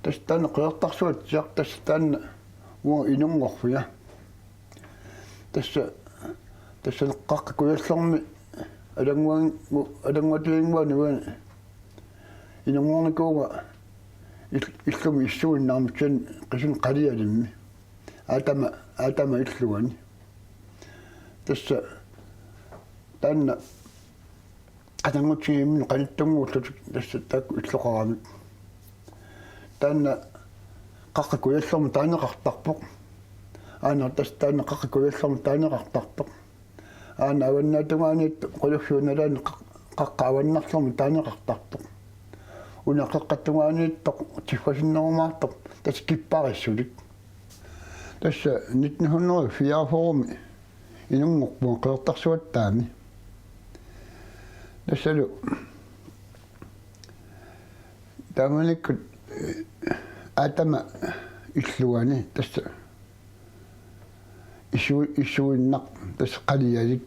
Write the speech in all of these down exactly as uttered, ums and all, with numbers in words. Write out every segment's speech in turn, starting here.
Tassa taanna Qeqertarsuatsiaq, tassa taanna uanga inunngorpunga. Tassa, tassa Qaqqat Kujallermi alannguangu-, alannguatiginnguani uani inunngornikuuvunga il-, illumi issuinnarmi, kisianni qisunik qalialimmi. Aatama, aatama illuani. Tassa taanna qatanngutigiit imminnut qanittunnguullutik tassa taakku illoqaramik. Taanna Qaqqat Kujallermut taaneqartarpoq. Aana tassa taanna Qaqqat Kujallermut taaneqartarpoq. Aana avannaatungaaniittoq, qulussuit nalaanni qa-, Qaqqat Avannarlermut taaneqartarpoq. Una qeqqata tungaaniittoq tiffasinnerumaartoq tassa Kipparissulik. Tassa nitten hundrede fireogfyrremi inunngorpunga Qeqertarsuatsiaami. Tassalu taamanikkut, eh, aatama illuani tassa issu-, issuinnaq tassa qalialik.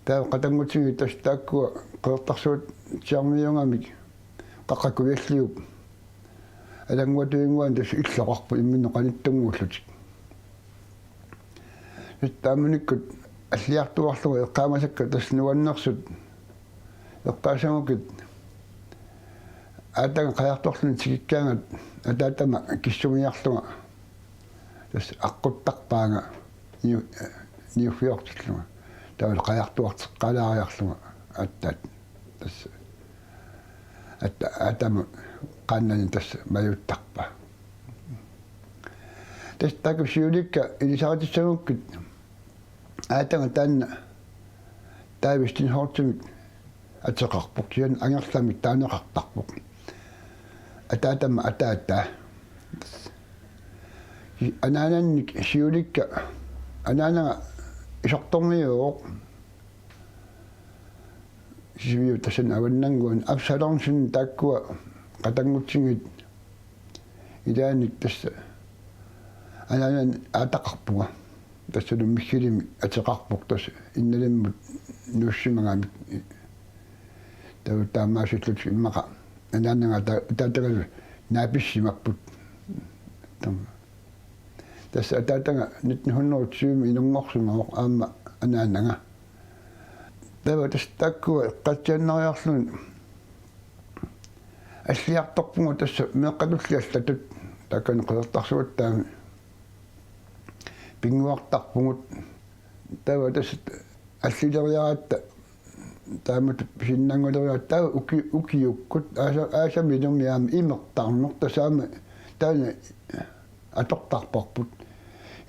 Taava qatanngutigiit tassa taakkua Qeqertarsuatsiarmiuugamik Qaqqat Kujalliup alannguatiginnguani tassa illoqarput imminnut qanittunnguullutik. Tassa taamanikkut alliartuarlunga eqqaamasakka tassa nuannersut eqqaassagukku aataga qajartorluni tikikkaangat ataatama kissumiarlunga tassa aqquttarpaanga niu-, niuffiortillunga. Taavalu qajartuarteqqaalaariarlunga aatsaat tassa aat-, aatama qaannani tassa majuttarpaa. Tassa taakku siulikka ilisaritissagukkit aataga taanna David Stenholdtimik ateqarpoq, kisianni angerlamik taaneqartarpoq. Ataatama ataataa. Anaanannik siulikka, anaanaga isortormiuuvoq. Sisimiut tassani avannannguani Absalonsen taakkua qatanngutigiit ilaanni tassa anaanani aataqarpunga. Tassalu Mikkelimik ateqarpoq tassa Innalimmut nuussimagamik. Taava taamaasillutik immaqa anaanaga ata-, ataatagalu naapissimapput. Taama. Tassa ataataga nitten hundrede og tyve inunngorsimavoq aamma anaanaga. Taava tassa taakkua eqqaatsiaannariarlugit alliartorpunga tassa meeqqatulli allatut taakkua Qeqertarsuatsiaami pinnguartarpugut. Taava tassa allileriaratta taamatut pisinnaannguleriaratta taava uki-, ukiukkut aasa-, aasami ilumi aamma imertarneq tassa aamma taanna atortarparput.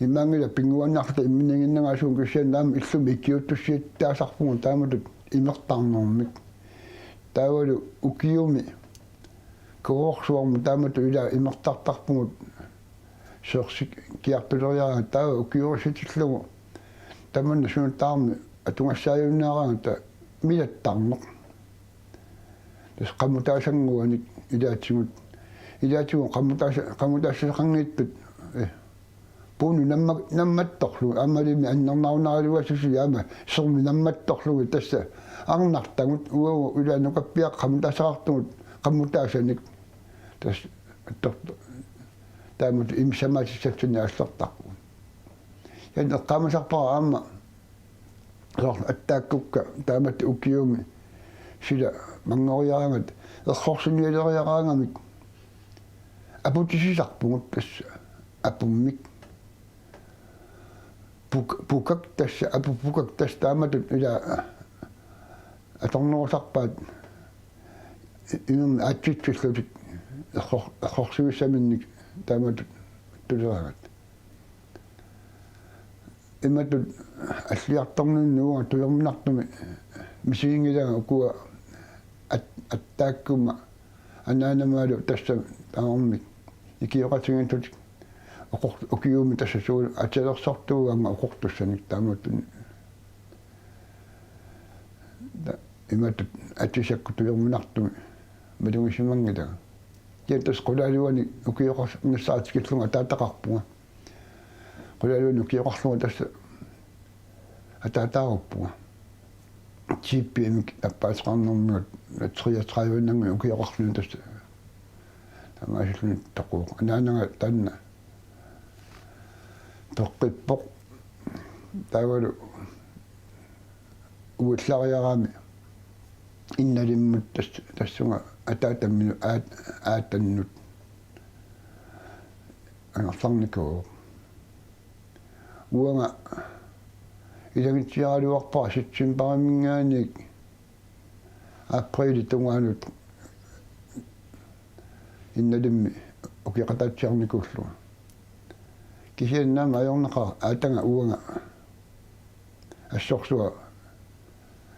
Imaanngilaq pinnguaannarluta imminniiginnagaasugut, kisianni aamma illumi ikiuuttussiattaasarpugut taamatut imertarnermik. Taavalu ukiumi Koorsuarmi taamatut ilaa imertartarpugut, sørsikkiartuleriaraangat taava ukiorisitillugu tamanna suna tamarmi atugassaajunnaaraangata milattarneq. Tassa qamutaasannguanik ilaatigut, ilaatigut qamutaasa-, qamutaasaqanngitsut, eh, puunut namma-, nammattorlugit, aammalimi annernarunaraluassusilu aamma sermit nammattorlugit tassa arnartagut, uagut ilaa nukappiaqqat qamutaasaqartugut qamutaasanik. Tassa attortu-, taamatut imissamaatissatsinnik aallertarpugut. Kisianni eqqaamasarpara aamma soorlu attaakkukka taamatut ukiumi sila manngoriaraangat errorsinialeriaraangamik aputisisarpugut tassa apummik. Puk-, pukak tassa, apu pukak tassa taamatut ilaa atornerusarpaat imermik aatsitsillutik error-, errorsivissaminnik taamatut tuleraangat. Imatut alliartorninni uanga tujorminartumik misiginngilanga ukua at-, attaakkuma anaanamaalu tassa tamarmik ikioqatigiinnittut oqor-, ukiumi tassa suul atisalersortuugaanga oqortussanik taamatut. Ta-, imatut atisakkut tujorminartumik malugisimanngilanga. Kisianni tassa qulaaluanik ukioqarnissara tikillugu ataataqarpunga. Qulaaluanik ukioqarlunga tassa ataataaruppunga. T P M-ip appaateqarnermigut treogtredive-nngui ukioqarluni tassa. Amaasilluni toquvoq. Anaanaga taanna peqqippoq. Taavalu uillariarami Innalimmut tas-, tassunga ataataminut aat-, aatannut angerlarnikuuvoq. Uanga ilagitsiaraluarpara septembariminngaanniit aprilip tungaanut Innalimmi ukioqataatsiarnikuullunga. Kisianni aamma ajornaqaaq aataga uanga assorsuaq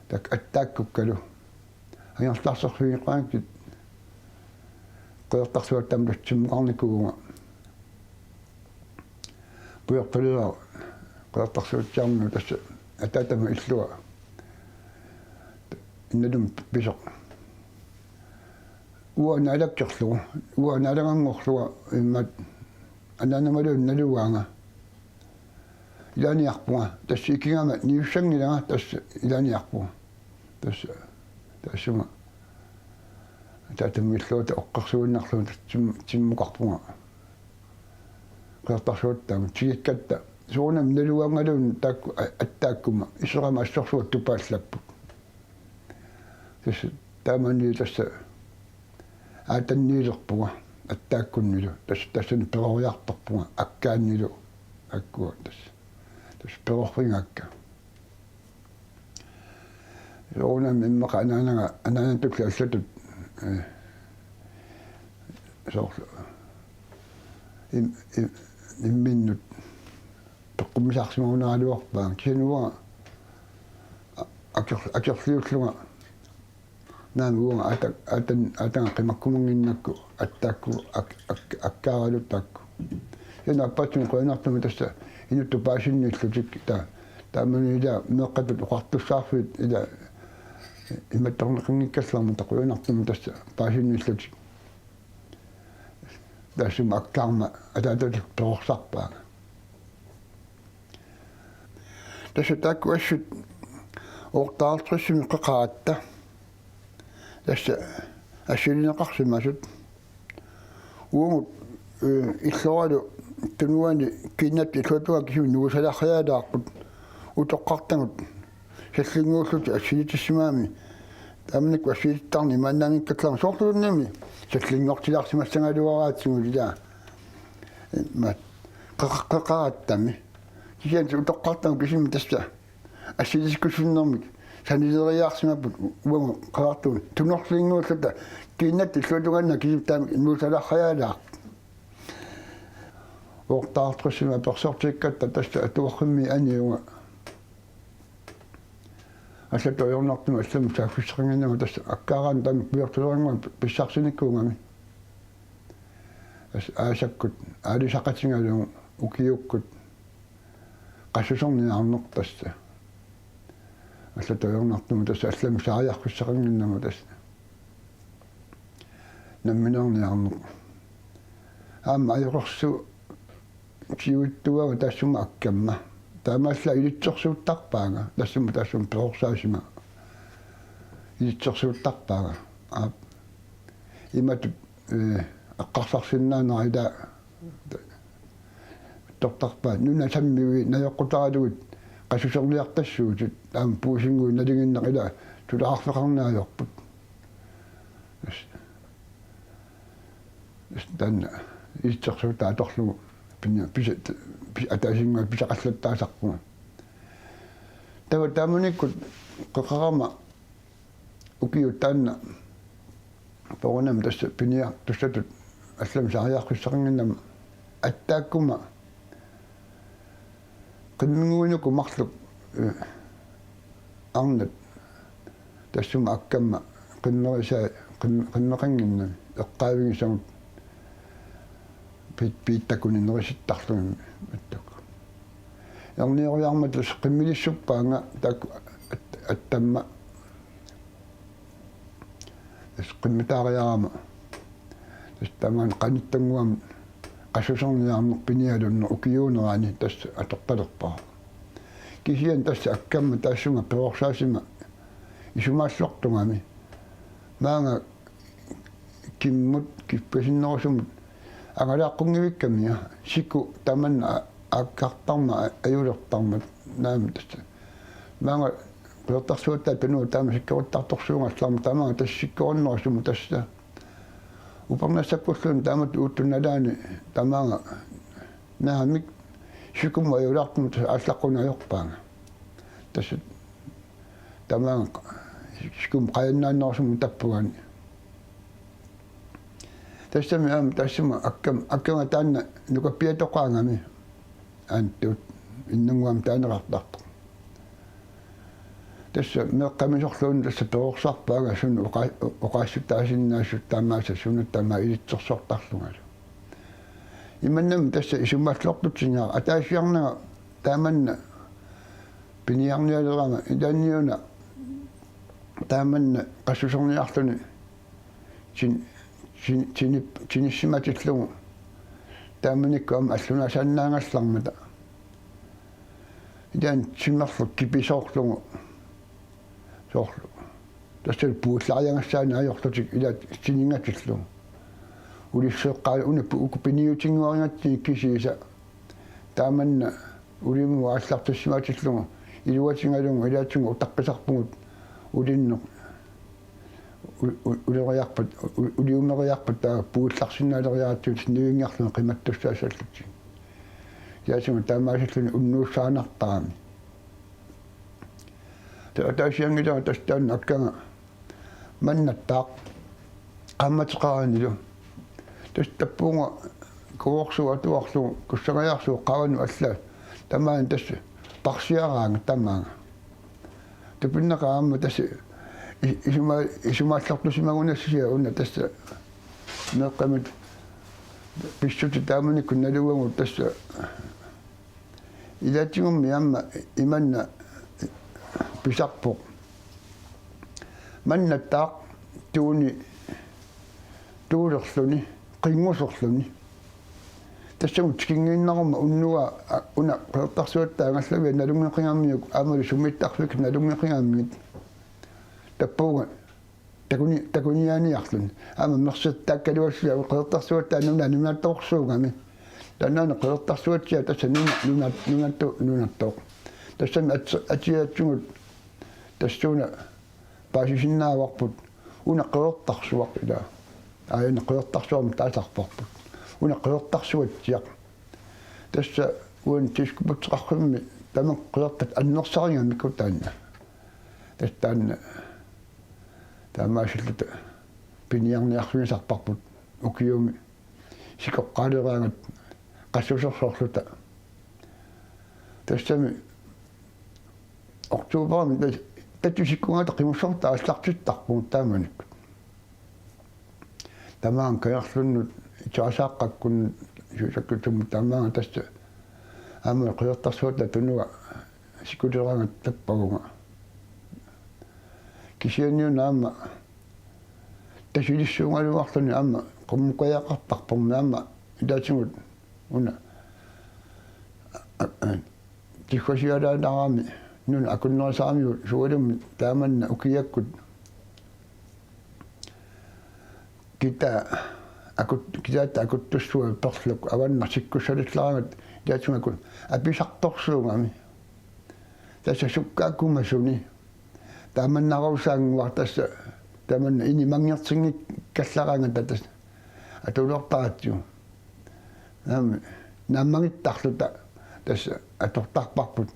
taakku attaakkukkalu. Angerlarsersuineqanngitsut Qeqertarsuatta taama tassimmukarnikuuvunga. Pujortaliaq Qeqertarsuatsiarnut tassa ataatama illua Innalummi pisoq. Uanga naalakkerlugu, uanga naalaganngorlunga immaqa anaanamaluunniit nalugaanga. Ilaaniarpunga, tassa ikigama niussanngilanga, tassa ilaaniarpunga. Tassa, tassunga. Ataatama illuata oqqarsuinnarlugu tassim-, timmukarpunga. Qeqertarsuatta taama tigikkatta. Soorunami nalugaangaluunniit taakku a-, attaakkuma. Iserama assorsuaq tupaallapput. Tassa taamani tassa aatanniilerpunga attaakkunnilu. Tassa tassani peroriartorpunga akkaannilu. Akkua tassa. Tassa perorfigaakka. Soorunami immaqa anaanaga, anaanatullu allatut, eh, soorlu im-, im-, imminnut peqqummisaarsimagunaraluarpaanga. Kisianni uanga a-, aker-, akerliullunga naamik uanga aata-, aatan-, aataga qimakkumannginnakku attaakku ak-, ak-, akkaaralu taakku. Kisianni aappaatsumik qujanartumik tassa inuttut paasinniillutik ta-, taamani ila meeqqatut oqartussaarfiit ila imattorneqanngikkallarmata qujanartumik tassa paasinniillutik. Taassuma akkaarama ataatatut perorsarpaanga. Tassa taakku assut oortaaltrissimi qeqaratta. Tassa assilineqarsimasut. Uagut, eh, illoralu tunuani kiinnatta illuatungaa kisimi nuusalarrialaarput utoqqartagut sallinnguullutik assilitittarsimagami. Taamanikkut assilitittarneq imaannaanngikkallarami soorluunniimmi sallinngortilaarsimassagaluaraatigut ilaa. Imaat qeqa-, qeqarattami. Kisianni utoqqartagut kisimi tassa assilitikkusunnermik sanileriaarsimapput uagut qeqartugut tunorlinnguulluta kiinnatta illuatungaannaq kisimi taama nuusalarrialaarput. Oortaaltrissimi apersortikkatta tassa atuarfimmi aniunga. Allatut ajornartumik allamut saaffissaqannginnama tassa akkaaraanni taama pujortulerinnguamik pissarsinikuugami. Tassa aasakkut aalisaqatigalugu ukiukkut qassuserniarneq tassa. Allatut ajornartumik tassa allamut saariarfissaqannginnama tassa. Nammineerniarneq. Aamma ajoqersuutigiuttuugama taassuma akkamma. Taamaallaat ilitsersuuttarpaanga. Taassuma taassuma perorsaasima. Ilitsersuuttarpaanga. Aap. Imatut, eh, eqqarsarsinnaanera ilaa attortarpaat. Nunat sammiui najoqqutaralugit qassuserniartassuutit. Aamma puisinnguit nalinginnaq ilaa tulaqarfeqarneq ajorput. Tassa, tassa taanna ilitsersuutaa atorlugu pini-, pisa-, pis-, ataasinnguaq pisaqallattaasarpunga. Taava taamanikkut qeqarama ukiut taanna soorunami tassa piniartussatut allamut saariarfissaqannginnama attaakkuma qimminnguinnaq marluk, eh, arnat taassuma akkamma qimmerisai qim-, qimmeqannginnami eqqaavigisagut piit-, piittakuni nerisittarlugit mattuk. Ernioriarmat tassa qimmilissuppaanga taakku at-, attamma tassa qimmitaariarama. Tassa tamaani qanittannguamik qassuserniarneq pinialunneq ukiuunerani tassa atortalerpara. Kisianni tassa akkamma taassunga perorsaasima isumaallortugami. Maanga kimmut kiffasinnerusumut angalaaqqunngikkamik, siku tamanna a-, aakkartarmat a-, ajulertarmat naamik tassa. Maanga Qeqertarsuattaaq Tunuata taama sikkoruttartorsuugallarmat tamaanga tassa sikkorinnerusumut tassa. Upernassakkulluunniit taamatut uattut nalaanni tamaanga naamik sikumut ajulaartumut tassa aallaqqunneq ajorpaanga. Tassa tamaanga sikumut qajannaannerusumut tappavani. Tassami aamma tassami akkam-, akkanga taanna nukappiatoqaagami. Anttut innannguami taaneqartarpoq. Tassa meeqqamisorluunniit tassa perorsarpaanga suna oqa-, oqaassutaasinnaasoq tamaasa suna tamaat ilitsersortarlungalu. Imannak tassa isumaalluartutsinni ataasiarnanga taamanna piniarnialerama ilaanniuna taamanna qassuserniarluni tin-, tin-, tinip-, tinissimatillugu taamanikkut aamma allunaasaannaagallarmata. Ilaanni timerlu kipisoorlugu soorlu. Tassa puullariagassaaneq ajorlutik ilaat tiningatillugu. Ulisseqqaal una pu-, uku piniutinnguarigatsigit kisiisa. Taamanna ulimuut aallartissimatillugu iluatigalugu ilaatigut utaqqisarpugut ulinneq u-, u-, uleriarpat, u-, uliumeriarpat taava puullarsinnaaleriaratsigit nivinngarluni qimattussaassallutik. Ilaatigut taamaasilluni unnuussaanartarami. Taava ataasianngilara tassa taanna akkanga mannattaaq qaammateqaranilu. Tassa tappuunga kuorsuup atuarlugu kussangajaarsuup qavanut allaat tamaani tassa parsiaraangat tamaanga. Tupinnaqaaq aamma tassa i-, isuma-, isumaallartusimagunassusia una tassa meeqqamit pissutsit taamanikkut nalugagut tassa ilaatigummi aamma imanna pisarpoq. Mannattaaq tuuni tuulerluni, qinnguserluni. Tassagut tikinngiinnaruma unnuaq a-, una Qeqertarsuattaaq angallavia nalunngeqigamiuk aammalu summittarfik nalunngeqigamiuk. Tappuunga takuni-, takuniaaniarluni. Aamma mersertaakkaluassusia Qeqertarsuattaaq nuna nunatorsuugami. Taannaana Qeqertarsuatsiaat tassa nuna, nuna, nunattu-, nunattooq. Tassami ats-, atsiaatsugut tassuuna paasisinnaavarput una Qeqertarsuaq ilaa. Aajuna Qeqertarsuarmik taasarparput. Una Qeqertarsuatsiaq. Tassa uani Diskobugteqarfimmi tamakku qeqertat annersarigamikku taanna. Tassa taanna taamaasilluta piniarniarluinnasarparput ukiumi sikoqqaaleraangat qassusersorluta. Tassami oktoberimi tat-, tatusikkugaata qimussortaa aallartittarpugut taamanikkut. Tamaanga Kangerlunnut Itsarasaaqqakkunnut Suusakkutsumut tamaanga tassa aamma Qeqertarsuattaaq Tunuata sikuleraangat tappavunga. Kisianniuna aamma tasilissuugaluarluni aamma qummukajaqartarpormi aamma ilaatigut una a-, a-, a-, tiffasialaanaarami nuna akunnerisaramiuk sualummik taamanna ukiakkut kitaa akut-, kitaatta akuttussuaq perluk avannaq sikkussalillaraangat ilaatigut apisartorsuugami. Tassa sukkaakkumasuni. Taamannarusaannguaq tassa tamanna inimanngitsinngikkallaaraangata tassa atulertaratsigu. Naammi, naammagittarluta tassa atortarparput.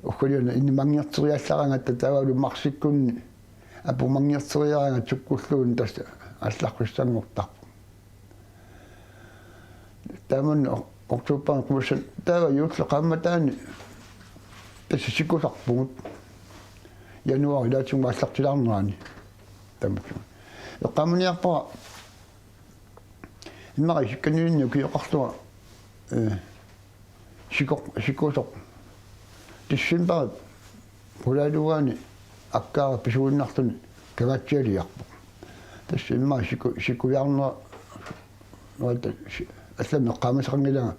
Uggaliuna inimanngitseriallaraangatta taavalu marsikkunni apumanngitseriaraangat sukkulluunniit tassa aallaqqissanngortarpoq. Taamanna o-, oktoberimi qumassan taava juulli qaammataani tassa sikusarpugut. Januaari ilaatigut aallartilaarnerani. Taamatut. Eqqaamaniarpara immaqa isikkannilinnik ukioqarlunga, eh, sikoq-, sikusoq. Decembarip qulaalugaani akkaara pisuinnarluni kangaatsialiarpoq. Tassa immaqa siku-, sikujaarnera, nuata si-, allamik eqqaamasaqanngilanga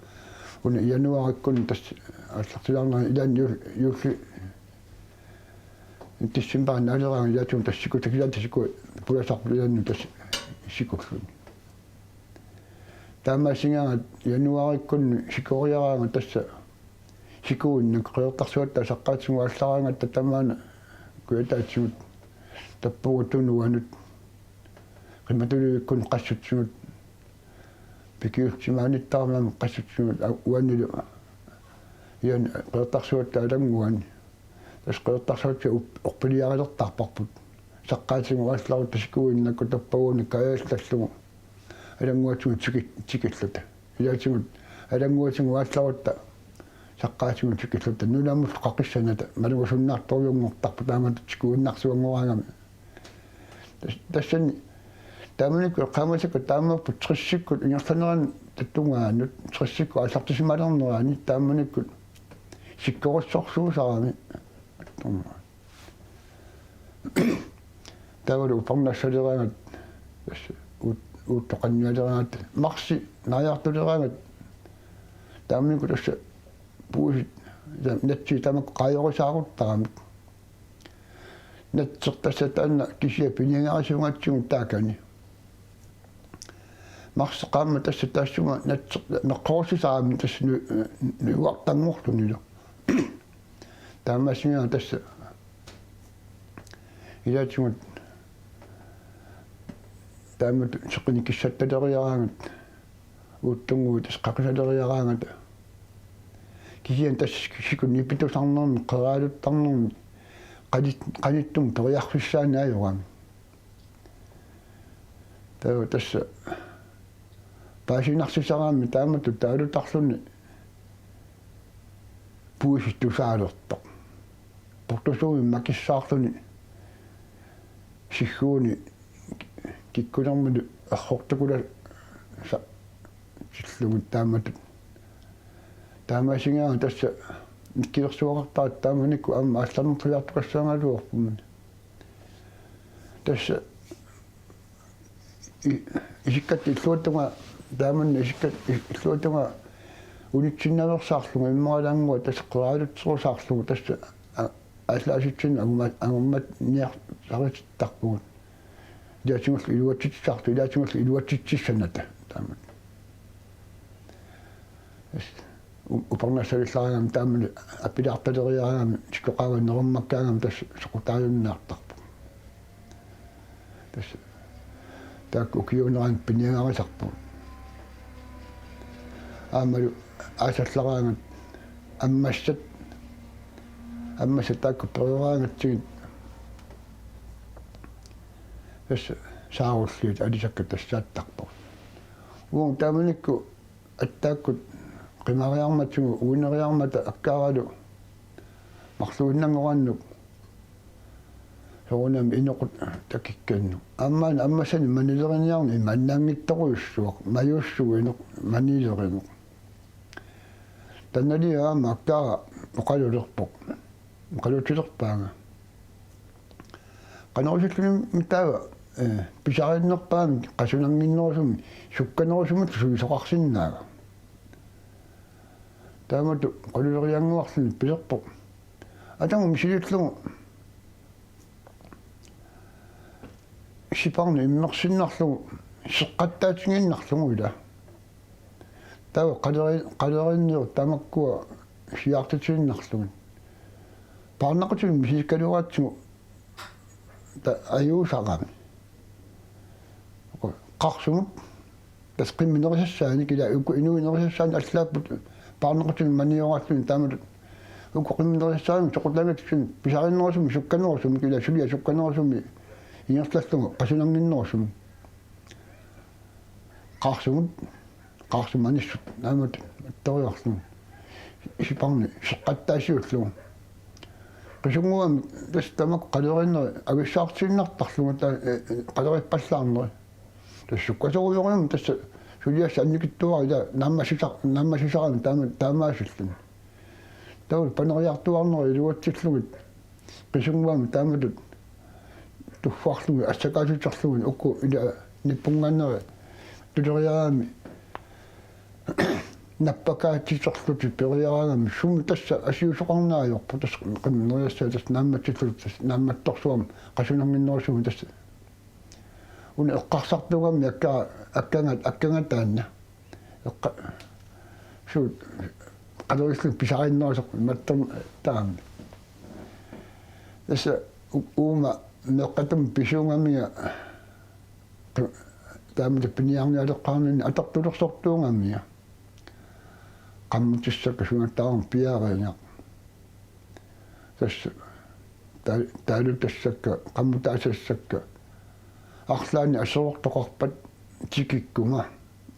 una januaarikkunni tassa aallartilaarnera ilaanni juul-, juulli decembarip naaleraangat ilaatigut tassa siku-, takilaat siku-, pulasarput ilaanni tassa sikulluni. Taamaasingaangat januaarikkunni sikoriaraangat tassa sikuinnaq Qeqertarsuatta saqqaatigut aallaraangatta tamaana kujataatigut tappugut Tunuanut. Qimatulivikkunni qassutsigut pikiussimaanittaramik qassutsigut uanilu ian Qeqertarsuatta Alannguani. Tassa Qeqertarsuatta orpiliarilertarparput. Saqqaatigut aallarutta sikuinnakkut tappaguuna kaajallallugu Alannguatigut tikilluta. Ilaatigut Alannguatigut aallarutta saqqaatigut tikilluta. Nunamut qaqissanata malugusunnaartorujunngortarput taamatut sikuinnarsuanngoraangami. Tassani taamanikkut eqqaamasakka taamaappoq tressikkut ingerlanerani tatungaanut tressikkut aallartisimalernerani taamanikkut sikkorissorsuusarami. Taavalu upernassalereeraangat tassa uuttoqannialereeraangat marsi naajartulereeraangat taamanikkut tassa puisit natsi tamakku qaajorisaaruttarami. Natsertassat taanna kisiat piniagarisuugatsigu taakani. Marseqqaamma tassa taassuma natser meqqorussisaami tassa nujuartanngorlunilu. Taamaasingaangat tassa ilaatigut taamatut seqinikissattaleriaraangat uuttunnguit tassa qaqisaleriaraangata. Kisianni tassa sikunnipitusarnermi qeraaluttarnermi qanittumut periarfissaani ajorami. Taava tassa paasinarsisarami taamatut taalutarluni puisit tusaalertoq. Portusuumi makissaarluni sigguuni kikkulermini errortukula tillugit taamatut. Taamaasingaangat tassa nikkilersuaqartarat taamanikkut aamma aallarnertuliartukassagaluarput. Tassa isikkat illuatunga taamanna isikkat illuatunga unitsinnaveersaarlunga immaralaannguaq tassa qeraalutserusaarlunga tassa aallaasitsinni angummat angummat niarsaritittarpugut. Ilaatigullu iluatsitsisartu ilaatigullu iluatsitsissanata taamat. Upernassalillaariarami taamani apilaartaleriarami sikkoqaavani nerummakkaangami tassa soqutaajunnaartarpoq. Tassa taakku ukiuunerani piniagarisarpugut. Aammalu aasallaraangat ammassat ammassat taakku pereraangatsigit tassa saarulliit alisakkat tassaattarpagut. Uagut taamanikkut attaakkut qimariarmatigut uineriarmata akkaaralu marluinnanngorannuk soorunami inoqut takikkannut. Aamma ammasani manileriniarneq imaannaanngitsorujussuaq majuussuineq manilerineq. Taannali aamma akkaara oqalulerpoq. Oqalutilerpaanga. Qanorsuulluni taava pisarinnerpaamik qasunannginnerusumik sukkanerusumut suisoqarsinnaava. Taamatut qaluleriannguarluni pilerpoq. Atagu misilillugu siparnut immersinnarlugu seqqattaatigiinnarlugu ila. Taava qaleri qalereerniut tamakkua siaartitiinnarlugit. Paarnaqutini misilikaluaratsigu ta ajuusarami. Qarsumut tassa qimminerisassaannik ila uku inuunerisassaannik allaapput paarnaqutini maniorarluni taamatut uku qimminerisassaannik soqutaangatsigit pisarinnerusumik sukkanerusumik ila suliaq sukkanerusumik ingerlallugu qasunannginnerusumik. Qarsumut qarsumut anissut naamat attoriarlugu siparnut seqqattaasiullugu. Qisunnguamik tassa tamakku qaleriinneri avissaartiinnartarlugit ta qalerippallaarneri. Tassa sukkasorujorujummik tassa suliassaq annikitsuaraq ila naammassisaq naammassisarami taama taamaasilluni. Taava paneriartuarneri iluatsillugit qisunnguamik taamatut tuffarlugit assakaasiterlugit uku ila nippungaanneri tuleriarami nappakaatiterlutik periaraangami sumi tassa asiusoqarneq ajorpoq tassa qimmeriassaa tassa naammatsillutik tassa naammattorsuarmik qasunannginnerusumik tassa. Una eqqarsartuugami akka akkangat akkanga taanna. Eqqa-, suut, qanoq ililluni pisariinnerusoq imattorn-, taama. Tassa u-, uuma meeqqatamut pisuugamiga, qi-, taamatut piniarnialeqqaarninni atortulersortuugamiga. Qammutissakka suna tamarmi piareerigaq. Tassa ta-, taalutassakka, qammutaasassakka, arlaanni aserortoqarpat tikikkunga,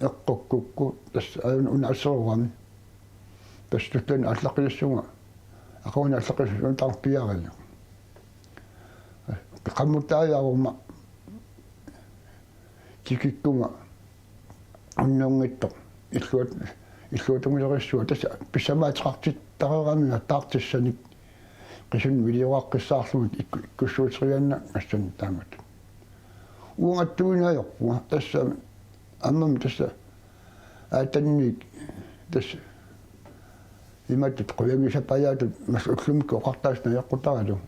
eqqokkukku, tassa aajuna una aserorami. Tassa tulliani aallaqqissuunga, aqaguni aallaqqissuunga tamarmi piareerigaq. Qammutaajaruma tikikkunga unnuunngitsoq illuat-, illuatungilirissuaq, tassa pissamaateqartittareerami taartissanik, qisunik vilioraqqissaarlugit ikku-, ikkussuuteriaannassanik taamatut. Uangattuinajorpunga, tassa aamma tassa aataniit tassa imatut qujagisapajaatut massa ullumikkut oqartaasut najoqqutaralugu.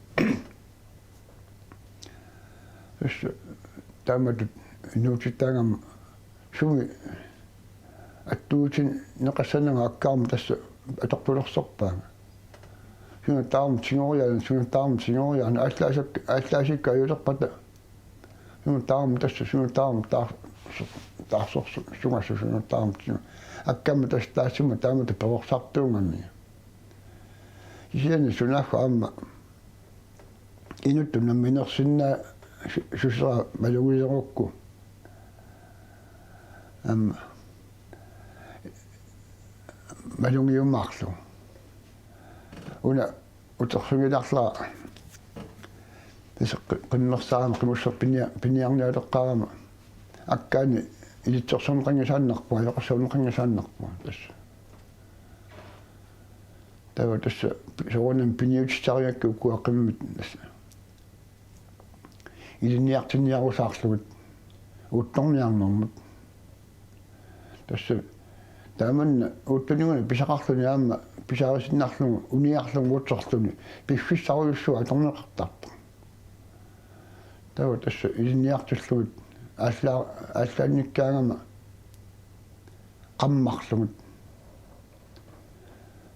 Tassa taamatut inuutittaagama sumi attuutigineqassananga akkaarmat tassa atortulersorpaanga. Suna tamarmi tigoriaana, suna tamarmi tigoriaana, aallaasik-, aallaasikkut ajulerpata. Suna tamarmi tassa, suna tamarmi taar-, taarsorsu-, sungasu, suna tamarmi tigu-. Akkaarmat tassa taassuma taamatut perorsartuugami. Kisianni sunaaffa aamma inuttut namminersinnaa-, su-, suseraa malugilerukku. Aamma malugiumaarlugu. Una uterfigilaarlara. Tassa qi-, qimmersaarama qimusseq pinia-, piniarnialeqqaarama. Akkaani ilitsersorneqanngisaannarpunga, ajoqersorneqanngisaannarpunga tassa. Taava tassa soorunami piniutissarigakkit ukua qimmit tassa ilinniartinniarusaarlugit uuttorniarnermut. Tassa taamanna uuttuniguna pisaqarluni aamma pisaarisinnarlugu uniarlugu uuttorluni piffissarujussuaq atorneqartarpoq. Taava tassa ilinniartillugit aalla-, aallaannikkaangama qammarlugit.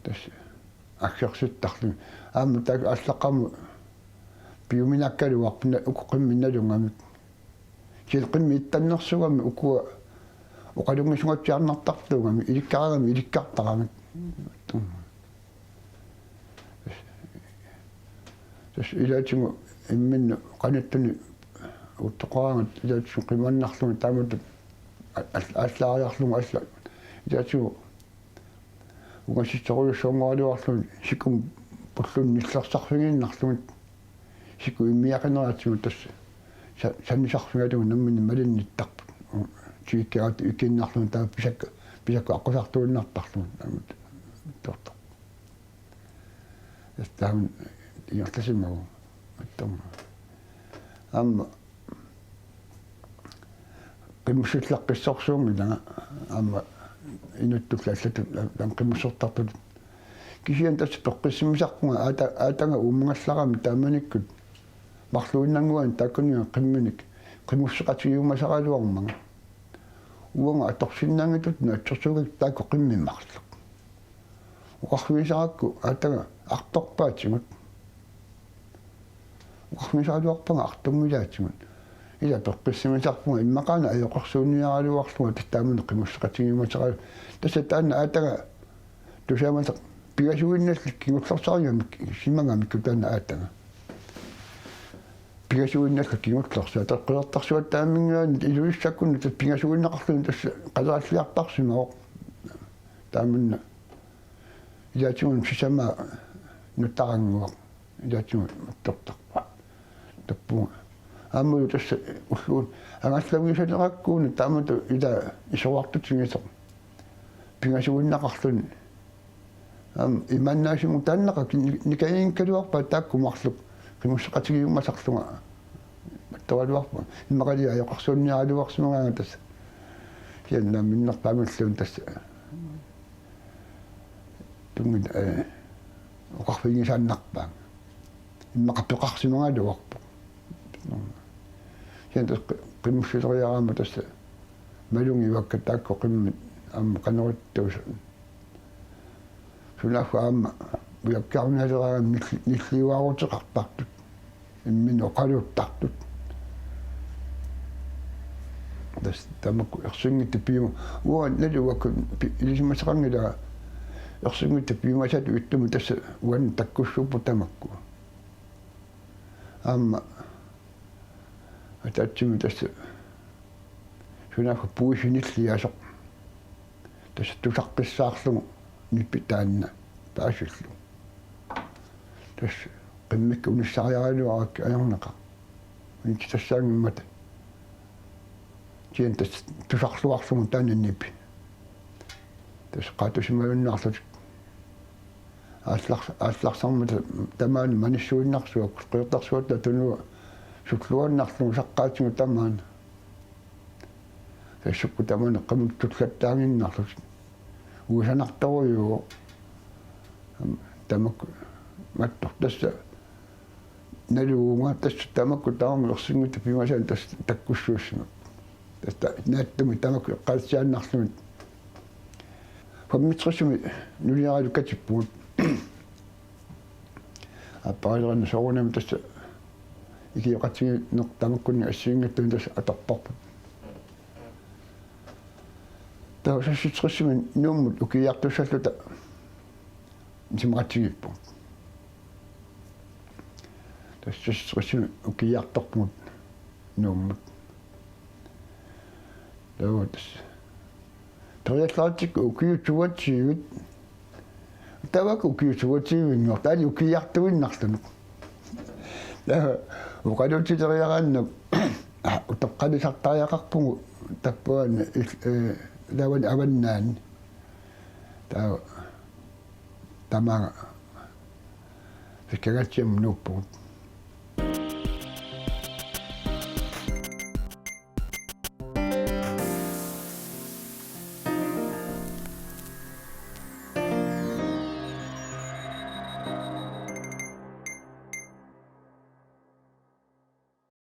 Tassa aggersittarlugit. Aamma taakku aallaqqaammut piuminaakkaluarput uku qimmit nalugamik. Kisianni qimmit ittannersuugamik ukua oqalunngisungatsiarnartartuugamik, ilikkaraangamik ilikkartaramik. Tassa ilaatigut imminnut qanittuni uuttoqaraangat ilaatigut qimannarlugit taamatut a-, a-, aallaariarlugu alla. Ilaatigut ungasissorujussuanngoraluarlugit sikumut pullunut nillersarfigiinnarlugit. Siku immiaqineraatigut tassa sa-, sanisarfigalugu nammineq malinnittarput. Tigikkeraat ikiinnarlugit taava pisakka, pisakka aqqusartuinnartarlugit. Aamma tortoq. Tassa taama ingerlasimavugut. Mattorma. Aamma qimussullaqqissorsuunngilanga aamma inuttullu allatut aamma qimussortartutut. Kisianni tassa peqqissimisarpunga aata-, aataga uummagallarami taamanikkut marluinnannguanik taakkuninnga qimminik qimusseqatigiumasaraluarmanga. Uanga atorsinnaanngitsutut naatsorsuugakku taakku qimmit marluk. Oqarfigisarakku aataga artorpaatigut. Oqarfigisaraluarpara artunngilaatigut. Ila peqqissimisarpunga immaqaana ajoqersuunniaraluarlunga tassa taamani qimusseqatigiumasara. Tassa taanna aataga tusaamasaq pingasuinnallu kingullersarigamik simagamikku taanna aataga. Pingasuinnallu kingullersaat. Taqqertarsuattaaminngaanniit Ilulissakkunni tassa pingasuinnaqarluni tassa qaleralliartarsimavoq. Taamanna ilaatigut sisamaa nutaranguaq. Ilaatigut mattortarpoq. Tappunga. Aammalu tassa ulluun angallavigisalerakkuuna taamatut ila isorartutigisoq. Pingasuinnaqarluni. Aamma imaannaasigut taannaqa kin-, nikagigaluarpaat taakku marluk qimusseqatigiumasarlunga. Mattoraluarpunga. Immaqalu ajoqersuunniaraluarsimagaanga tassa. Kisianni namminnerpaamilluunniit tassa. Tunngit, eh, oqarfigisaannarpaanga. Immaqa peqarsimagaluarpoq. Kisianni tassa qi-, qimussileriaraangama tassa malugivakka taakku qimmit aamma qanoq ittuusut. Sunaaffa aamma ujakkiarnialeraangat nilli-, nilliuaaruteqartartut. Imminut oqaluuttartut. Tassa tamakku ersinngitsut piuma-, uanga naluakku pi-, ilisimasaqanngilanga ersinngitsut piumasat ittumik tassa uannut takkussuupput tamakku. Aamma ataatsimut tassa sunaaffa puisi nilliasoq. Tassa tusaqqissaarlugu nipi taanna paasillugu. Tassa qimmikka unissariaraluarakkit ajornaqaaq. Inti tassaanngimmata. Kisianni tassa tusarluarlugu taanna nipi. Tassa qaatusimajunnarlutik. Aallar-, aallarsarmata tamaani manissuinnarsuaq, Qeqertarsuatta Tunua sulluannarlugu saqqaatigut tamaani. Tassa sukkut tamaani qimut tullattaaginnarlutik. Uisanartorujuuvoq. Tamakku mattoq tassa naluvunga tassa tamakku tamarmik ersinngitsut piumasaannik tassa takkussuussimavoq. Tassa naatsumik tamakku eqqaatsiaannarlugit. Femogtresimi nuliaralu katippugut. Aapparilerani soorunami tassa ikioqatigiinneq tamakkunani assigiinngitsunik tassa atorparput. Taava seksogtresimi Nuummut ukiiartussalluta isumaqatigiippugut. Tassa seksogtresimi ukiiartorpugut Nuummut. Taava tassa teriallaratsikkut ukiut toogtyvit. Taava ukiut toogtyvinngortut aali ukiiartuinnarluni. Taava oqaluutileriaraannaq utoqqalisartariaqarpugut tappavani il-, ee, taavani avannaani. Taava tamaanga Pikkangatsiamut nuuppugut.